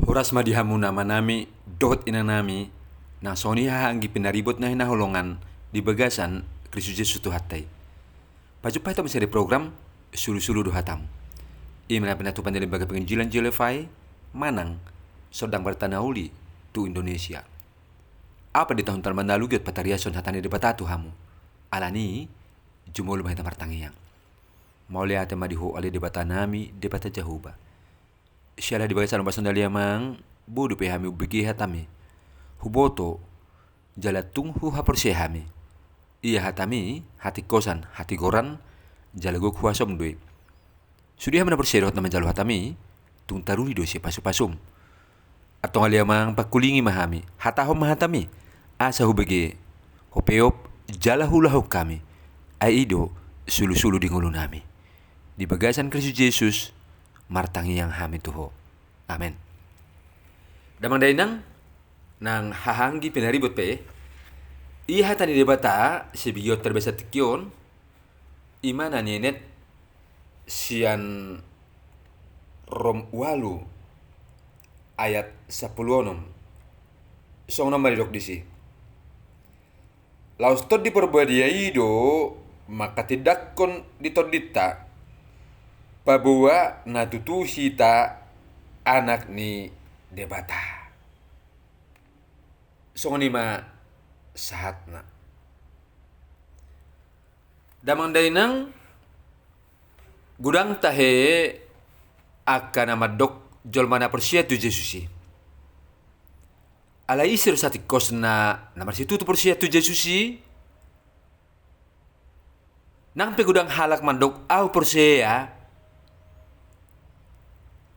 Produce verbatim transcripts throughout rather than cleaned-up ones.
Horas ma di hamu amanami dohot inanami, nang songon i haha anggi pinaribot na hinaholongan di bagasan Kristus Jesus Tuhanta i. Pajumpang hita muse di program Sulusulu do Hatamu, i ma na pinatupa ni Lembaga Penginjilan J L F I manang Sondang Barita na Uli tu Indonesia. Apan di tahun talima na ualu giot patariashon hata ni Debata tu hamu. Alani i, jumolo ma hita martangiang. Mauliate ma di Ho ale Debatanami, Debata Jahowa. Siala di bagasan umbasam na ale Amang, boi dope hami umbege hatami. Huboto, jala tung huhaporseai hami. Ia hatami, hatingkosan, hatigoran, jala gok huasom do i. Sude hami na porsea dohot na manjalo hatami, tung taruli do sipasupasum. Antong ale Amang, pangkulingi ma hami, hatahon ma hatami, asa hubege, hupeop, jala huulahon hami. Ai i do, sulusulu di ngolunami. Di bagasan Kristus Jesus, martangiang hami tu Ho. Amen. Damang dainang, nang haha anggi pinaribot pe, ia hata ni Debata, sibigion tarbasa tingki on, i ma na nienet sian Rom ualu ayat sampulu onom. Songon on ma didok disi. Laos Tondi Porbadia i do manghatindanghon di tondinta, paboa na tutu hita anak ni Debata. Songon i ma sahatna. Damang dainang, godang tahe angka na mandok jolma na porsea tu Jesus i. Alai ise do satingkosna na marsitutu porsea tu Jesus i? Nang pe godang halak mandok ahu porsea,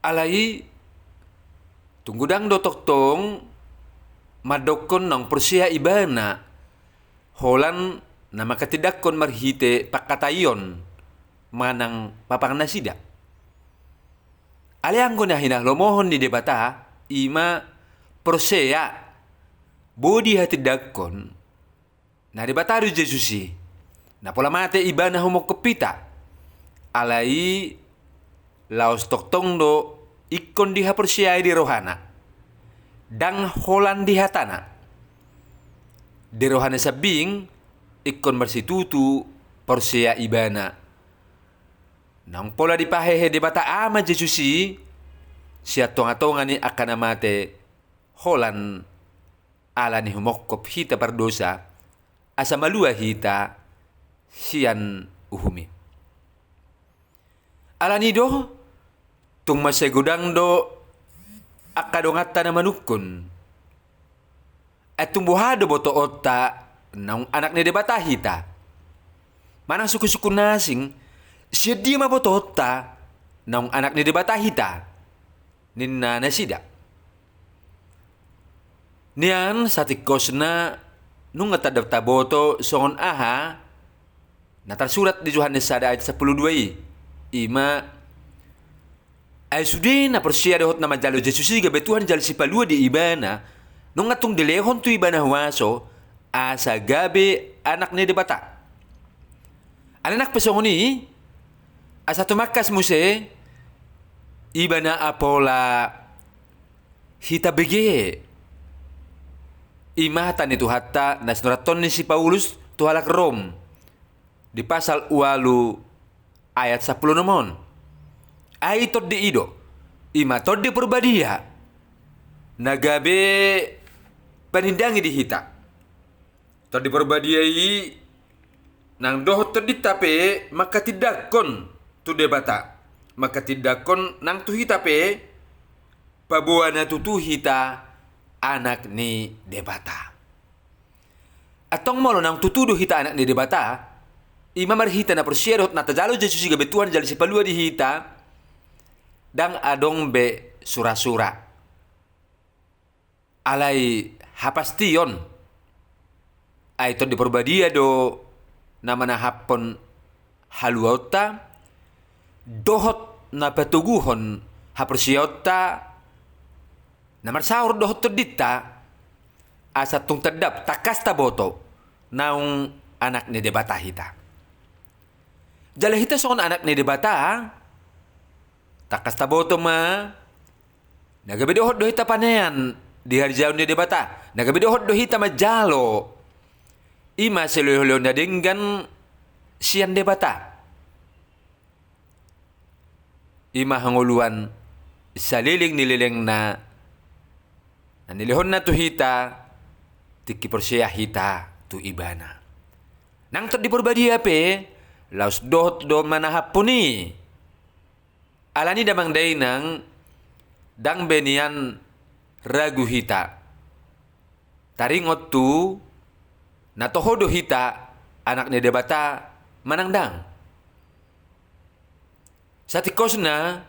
alai tung godang do tongtong mandokkon naung porsea ibana, holan na manghatindanghon marhite pangkataion manang papangan nasida. Alai anggo na hinalomohon ni Debata, i ma porsea, boi dihatindanghon na Debata do Jesus i, na pola mate ibana humongkop hita. Alai laos tongtong do ingkon dihaporseai di rohana, ndang holan di hatana. Di rohana sambing ingkon marsitutu porsea ibana. Naung pola dipahehe Debata Ama Jesus i sian tongatonga ni angka na mate, holan ala ni humongkop hita pardosa, asa malua hita sian uhum i. Alani i do, tung mansai godang do angka donganta na manungkun. Ai tung boha do botoonta naung anak ni Debata hita? Manang sukkun-sukkun na asing, sian dia ma botoonta naung anak ni Debata hita? Ninna nasida. Nian satingkosna nunga tanda taboto songon aha na tarsurat di Johannes sada ayat sampulu dua i, i ma, ai sude na porsea dohot na manjalo Jesus i gabe Tuhan jala Sipalua di ibana, nunga tung dilehon tu ibana huaso, asa gabe anak ni Debata. Alai nang pe songon i, asa tumangkas muse, ibana apola hita bege. I ma hata ni Tuhanta na sinurathon ni si Paulus tu halak Rom di pasal ualu ayat sampulu onom on. Ai Tondi i do, i ma Tondi Porbadia, na gabe panindangi di hita. Tondi Porbadia i nang dohot tondinta pe manghatindanghon tu Debata, manghatindanghon nang tu hita pe, paboa na tutu hita anak ni Debata. Antong molo naung tutu do hita anak ni Debata, i ma marhite na porsea dohot na tajalo Jesus i gabe Tuhan jala Sipalua di hita, ndang adong be sura-sura. Alai hapastion, ai Tondi Porbadia do na manahaphon haluaonta, dohot na patoguhon haporseaonta, na marsaor dohot tondinta, asa tung tanda tangkas taboto naung anak ni Debata hita. Jala hita songon anak ni Debata, tangkas taboto ma Na gabe dohot do hita panean di harijaon ni Debata. Na gabe dohot do hita manjalo. I ma silehonlehon na denggan sian Debata. I ma hangoluan saleleng ni lelengna na nilehonna tu hita tingki porsea hita tu Ibana. Nang Tondi Porbadia pe laos dohot do manahaphon i. Alani damang dainang, ndang be nian ragu hita taringot tu na toho do hita anak ni Debata manang ndang. Satingkosna,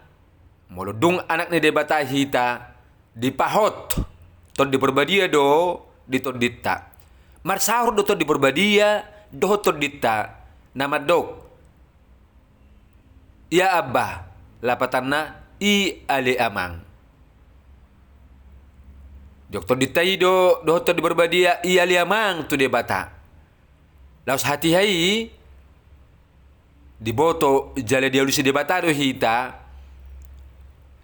molo dung anak ni Debata hita, dipahot Tondi Porbadia do di tondinta. Marsaor do Tondi Porbadia dohot tondinta na mandok: Ia Abba, lapatanna, i ale Amang. Didok tondinta i do dohot Tondi Porbadia i ale Amang tu Debata. Laos hatiha i diboto jala dialusi Debata do hita,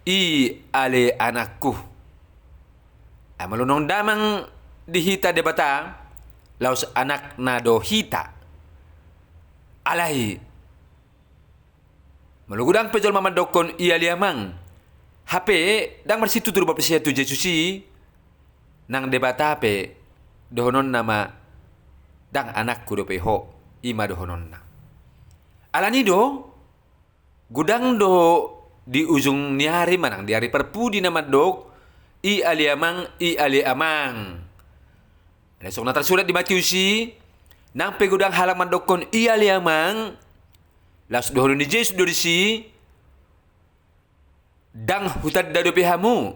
i ale anakku. Ai molo naung damang di hita Debata, laos anakna do hita. Alai molo godang pe jolma mandokkon i ale Amang, hape ndang marsitutu do marsea tu Jesus i, nang Debata pe dohononna ma: Ndang anakku dope ho, i ma dohononna. Alani do, godang do di ujung ni ari manang di ari parpudi na mandok, i ale Amang, i ale Amang. Alai songon na tarsurat di Matius i, nang pe godang halak mandokkon i ale Amang, laos dohonon ni Jesus do disi: Ndang hutanda dope hamu,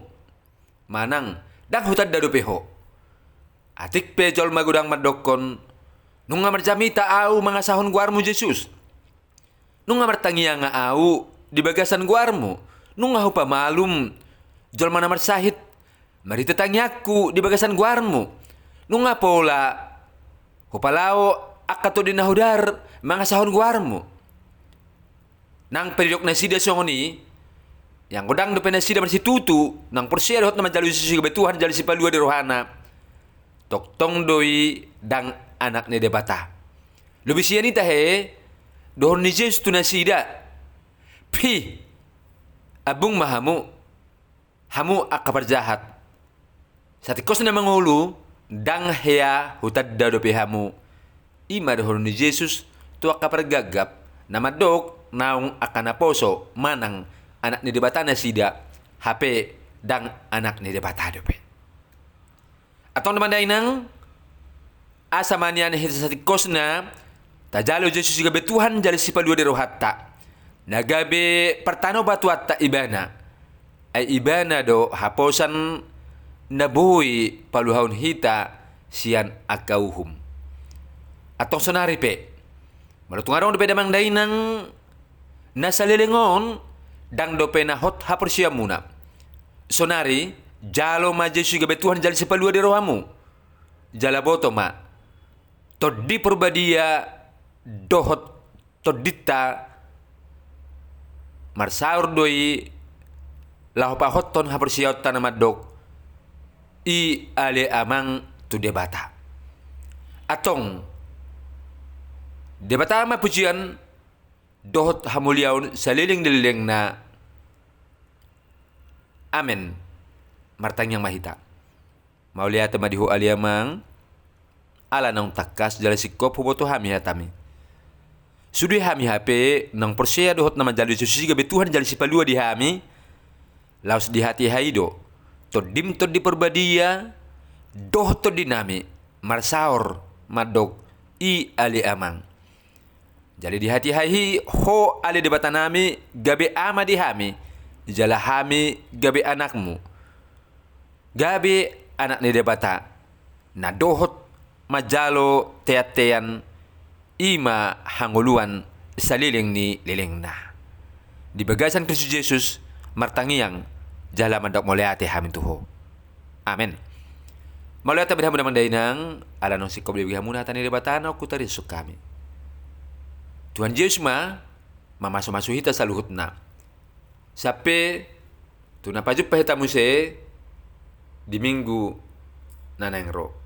manang ndang hutanda dope ho. Atik pe jolma godang mandokkon: Nunga marjamita ahu mangasahon goarmu Jesus. Nunga martangiang ahu di bagasan goarmu. Nunga hupamalum jolma na marsahit marhite tangiangku di bagasan goarmu. Nunga pola hupalao angka tondi na hodar mangasahon goarmu. Nang pe didok nasida songon i, ianggo ndang dope nasida marsitutu, nang porsea dohot na manjalo Jesus i gabe Tuhan jala Sipalua ni rohana, tongtong do i ndang anak ni Debata. Lobi sian i tahe, dohonon ni Jesus tu nasida: Pih, ambung ma hamu, hamu angka parjahat. Satingkosna mangolu, ndang hea hutanda dope hamu. I ma dohonon ni Jesus tu angka pargapgap na mandok naung angka naposo manang anak ni Debata nasida, hape ndang anak ni Debata dope. Antong damang dainang, asa ma nian hita satingkosna tajalo Jesus i gabe Tuhan jala Sipalua ni rohanta, na gabe partanobatuanta Ibana. Ai Ibana do haposan na boi paluahon hita sian angka uhum. Antong sonari pe, molo tung adong dope damang dainang na saleleng on ndang dope na hot haporseaonmuna, sonari jalo ma Jesus i gabe Tuhan jala Sipalua ni rohamu. Jala boto ma, Tondi Porbadia dohot tondinta marsaor do i laho pahothon haporseaonta na mandok, i ale Amang, tu Debata. Antong, Debata ma pujian dohot hamuliaon saleleng ni lelengna. Amen. Martangiang ma hita. Mauliate ma di Ho ale Amang, ala naung tangkas jala singkop huboto hami hatami. Sude hami hape naung porsea dohot na manjalo Jesus i gabe Tuhan jala Sipalua di hami, laos di hatiha i do Tondim Tondi Porbadia dohot tondinami marsaor mandok, i ale Amang. Jala di hatiha i Ho ale Debatanami gabe Ama di hami, jala hami gabe anakmu, gabe anak ni Debata na dohot manjalo teantean, i ma hangoluan saleleng ni lelengna. Di bagasan Kristus Jesus martangiang jala mandok mauliate hami tu Ho. Amen. Mauliate ma di hamu damang dainang, ala naung singkop dibege hamuna hata ni Debata na hutarinsuk hami. Tuhan Jesus ma mamasumasu hita saluhutna. Sampe Tu na pajumpang hita muse di minggu na naeng ro.